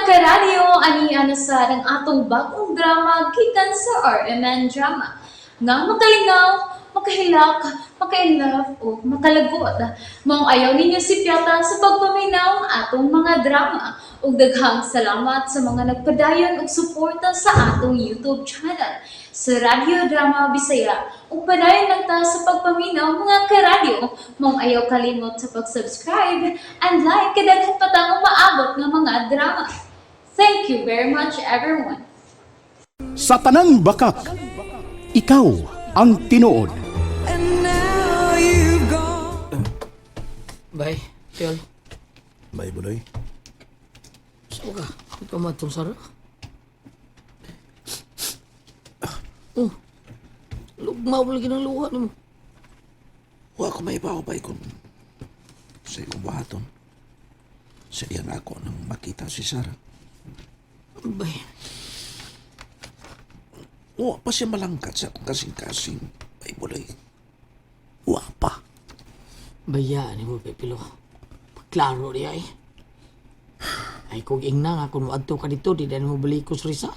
Karadyo, ani na sa ang atong bagong drama gikan sa RMN Drama. Nga makalingaw, makahilak, maka-inlove o makalagot. Maong ayaw ninyo sipyata sa pagpaminaw ang atong mga drama. Ug daghang salamat sa mga nagpadayon og suporta sa atong YouTube channel sa Radyo Drama Bisaya. Ug padayon lang ta sa pagpaminaw, mga karadyo. Maong ayaw kalimot sa pag-subscribe and like kay daghan pa tang umaabot nga mga drama. Thank you very much, everyone. Sa tanang bakak, ikaw ang tinuod. And now you've gone. Bay, Tiol. Bay, Buloy. Saan ka? Ikaw matong sara? Oh, lugmaw lagi ng luha nimo. Wa ko may bay kung sa imong buhaton. Sa iyang ako nang makita si Sarah. Bay, Wa pa siya malangkat sa akong kasing-kasing. Bay, Buloy. Wa pa. Bayaan nimo, Pepilo. Klaro diay. Ay, kung ingna nga, kung moadto ka dito, di na mo balik ko sa Risa.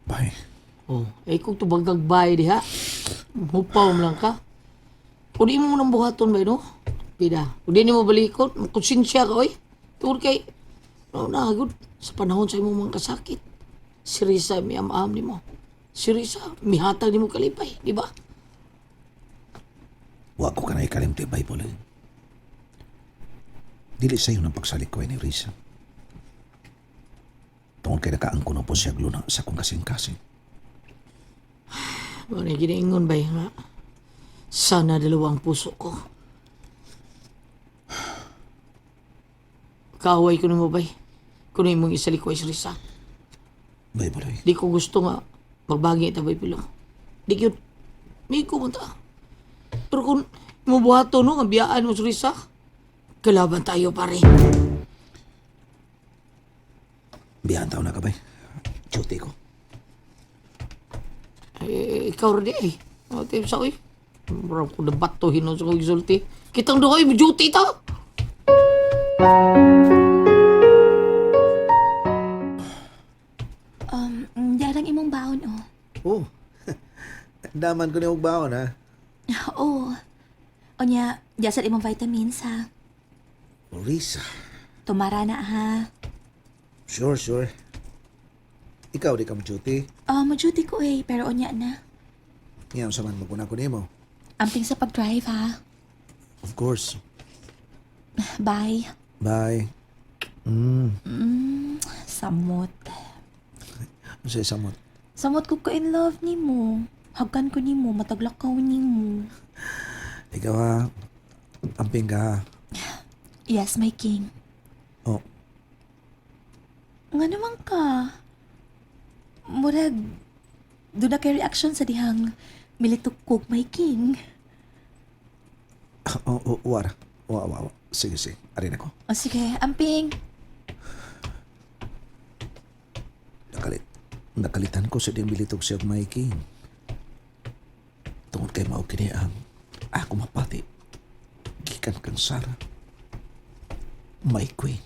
Bay, Oh, ay kung tubagag bay diha, hupaw mo lang ka. Kung di mo nang buhaton bay, no? Pida, kung di mo balikon, konsensya ka, oy. Tungod kay, no, na, good. Sa panahon sa imong mga kasakit, si Risa mi am nimo. Si Risa, mihatag nimo kalipay, di ba? Wa ko ka na ikalimti, Bay, Buloy. Dili sa'yo ng pagsalik ko ni Risa. Tungod kay nakaangko na po siya gluna sa akong kasing-kasing. Ano yung ginaingon bay, nga? Sana dalawa ang puso ko. Kaaway ko nimo bay. Kuno imong isalikway si Risa. Bay, Buloy. Di ko gusto nga magbagi ta bay, Pilo. Di gyud. May ko man ta. Pero kung mubuhato no, nga biyaan mo si Risa, kalaban tayo, pare. Biyahan taon na ka, bay. Duty ko. Eh, ikaw rin eh. O, tayo sa oy. Murag ko nabato hinon sa kong isulti. Kitang duhay, duty ta! Diyan ang imong baon, oh. Oh, daman ko ni og baon, ha? Oo. Onya, diyan sa imong vitamins, ha. Risa. Tumara na, ha. Sure, sure. Ikaw di ka mo duty. Oh, mo-duty ko eh, pero onya na. Ngayon sa man maguna ko nimo. Amping sa pag-drive, ha. Of course. Bye. Bye. Samot. Ano sa samot? Samot ko ka in love ni mo. Hagan ko ni mo, mataglakaw ni mo. Ikaw ha. Amping ka ha. Yes, my king. Oh, Nga naman ka. Murag, doon na kay reaction sa dihang militok kog my king. oh, oh, wara. Wa, wa, wa. Sige, sige. Arin ako. O sige, amping. Nakalit. Nakalitan ko sa diyang bilitog siya my king. Tungod kay mao kini ang ako mapati. Gikan kang Sarah. My queen.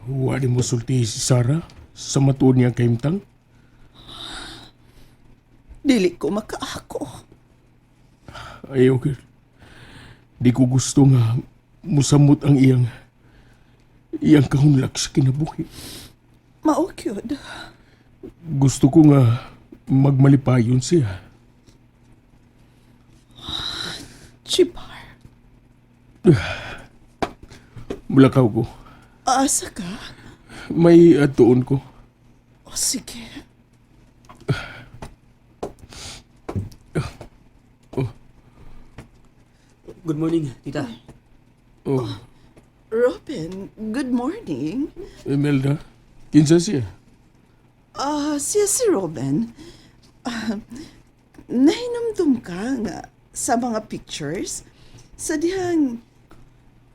Wa di mo sulti si Sarah sa matuod niya kahimtang. Dili ko makaako. Ayaw, girl. Di ko gusto nga musamot ang iyang kahunlak sa kinabuhi. Mao gyud. Gusto ko nga magmalipayon siya. Chibar. Mulakaw ko. Asa ka? May atuon ko. O sige. Good morning, tita. Oh, Robin, good morning. Imelda, kinsa siya? Ah, siya si Robin. Ah, nahinumdum ka nga sa mga pictures sa dihang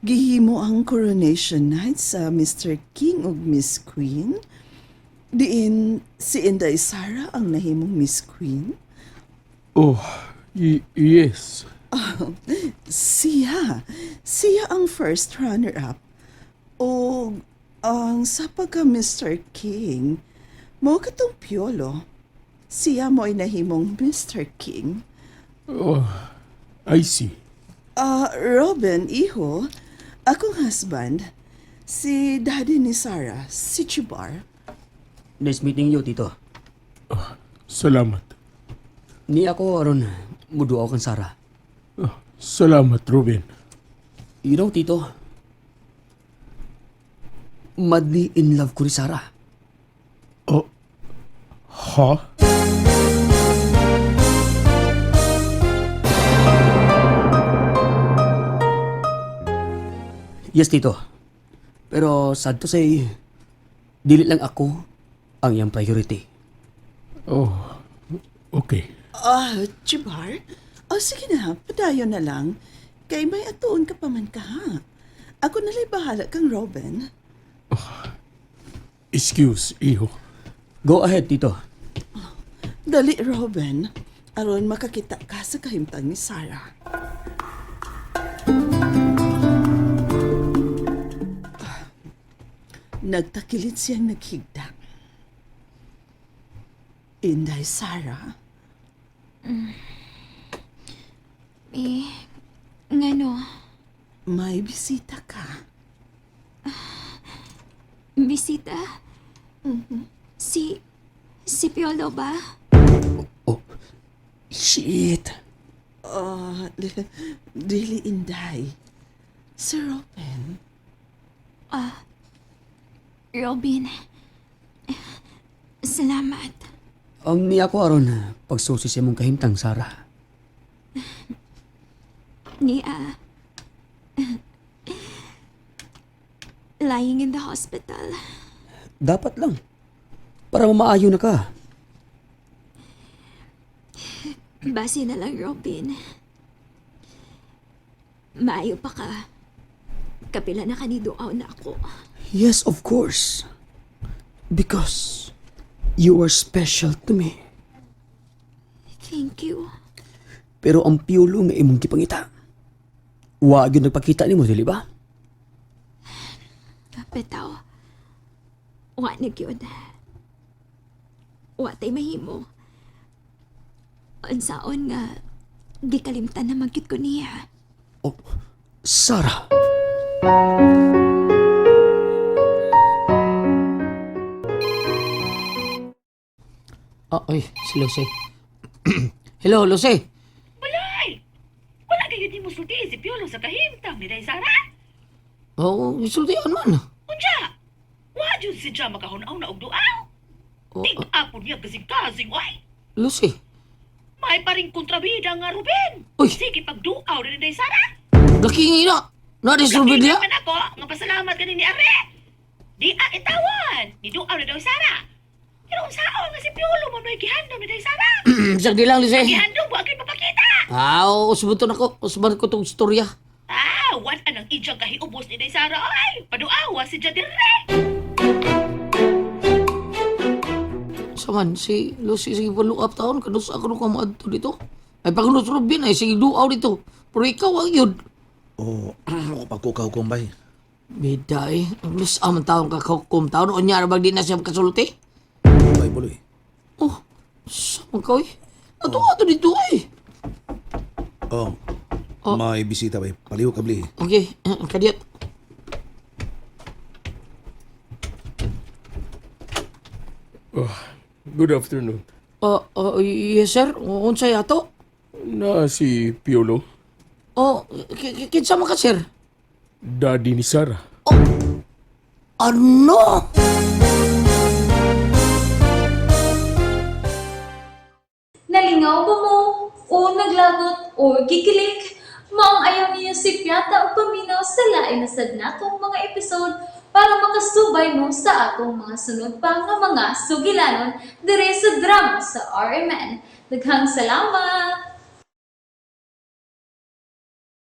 gihimo ang coronation night sa Mr. King ug Miss Queen. Diin si Inday Sara ang nahimong Miss Queen. Oh, yes. Siya. Siya ang first runner-up. O ang sa pagka Mr. King, mo katong Piolo. Siya mo'y nahimong Mr. King. Oh, I see. Ah, Robin, iho, akong husband, si daddy ni Sarah, si Chibar. Nice meeting you, tito. Salamat. Ni ako aron muduaw kang Sarah. Oh, salamat, Ruben. You know, tito, madly in love ko ni Sarah. Oh, ha? Yes, tito. Pero sad to say, dili lang ako ang iyang priority. Oh, okay. Ah, Chibar? Oh, sige na, padayon na lang. Kay may atuon ka pa man ka, ha? Ako nala'y bahala kang Robin. Excuse, iho. Go ahead, tito. Dali, Robin. Aron makakita ka sa kahimtang ni Sarah. Nagtakilit siyang naghigda. Inday, Sarah. Eh, ngano? May bisita ka. Bisita? Si Piolo ba? Oh, shit. Ah, dili, Inday. Si Robin. Robin. Salamat. Ni ako aron pagsusi sa imong kahimtang, Sarah. Nia. Lying in the hospital. Dapat lang. Para mamaayo na ka. Base na lang, Robin. Maayo pa ka. Kapila na kaniduaw na ako. Yes, of course. Because you are special to me. Thank you. Pero ang piyulo nga imong gipangita. Wa gyud nagpakita nimo, dili ba? Bitaw. Wa na gyud. Wa tay mahimo. Unsaon nga gikalimtan na magyud ko niya. Oh, Sarah. Ah, oy, si Lucy. Hello, Lucy. Balay! Wala kayo di mo sulti si Piolo sa kahimtang ni Day Sara. Oo, oh, isultian man. Unja! Wa jud si Ja makahunaw na og duaw. Oh, Tig-apon niya kasing-kasing, oy! Lucy. May paring kontrabida nga Ruben. Uy! Sige pagduaw ni Day Sara. Laki nga ina. Na-distribute niya. man ako nga pasalamat kani ni Are. Di a itawan. Ni duaw ni Day Sara. Pero unsaon nga si Piolo mo noy gihandom ni Day Sara? Sagdi lang, Lucy. Gihandom wa gyud mapakita. Ah, usbon ako. Usbon ko tong istorya. Ah, wat anang ijang kahiubos ni Day Sara oy. Paduawa si Ja dire. Saman, si Lucy, sige follow up taon. Kanus ako nung kamaadto dito. Ay, pag nus Robin, ay sige duaw dito. Pero ikaw ang yun. Oh, ako pagkukaw kumbay. Bida eh. Mas amang taong kakakum taon. O niya, bag di na siya makasulti. Bay buloy. Oh, saman ka eh. Ato ato dito eh. Oh, may bisita bay. Paliw kabli. Okay, kadiyat. Oh, good afternoon. Yes sir, unsay ato? Na si Piolo, Oh, kinsa man ka sir? daddy ni Sarah. Ano? Nalingaw ba mo? O naglagot o gikilig? Maong ayaw niyo si Piata o paminaw sa lain na sad natong mga episode para makasubay mo sa atong mga sunod pa nga mga sugilanon dire sa drama sa RMN. Daghang salamat!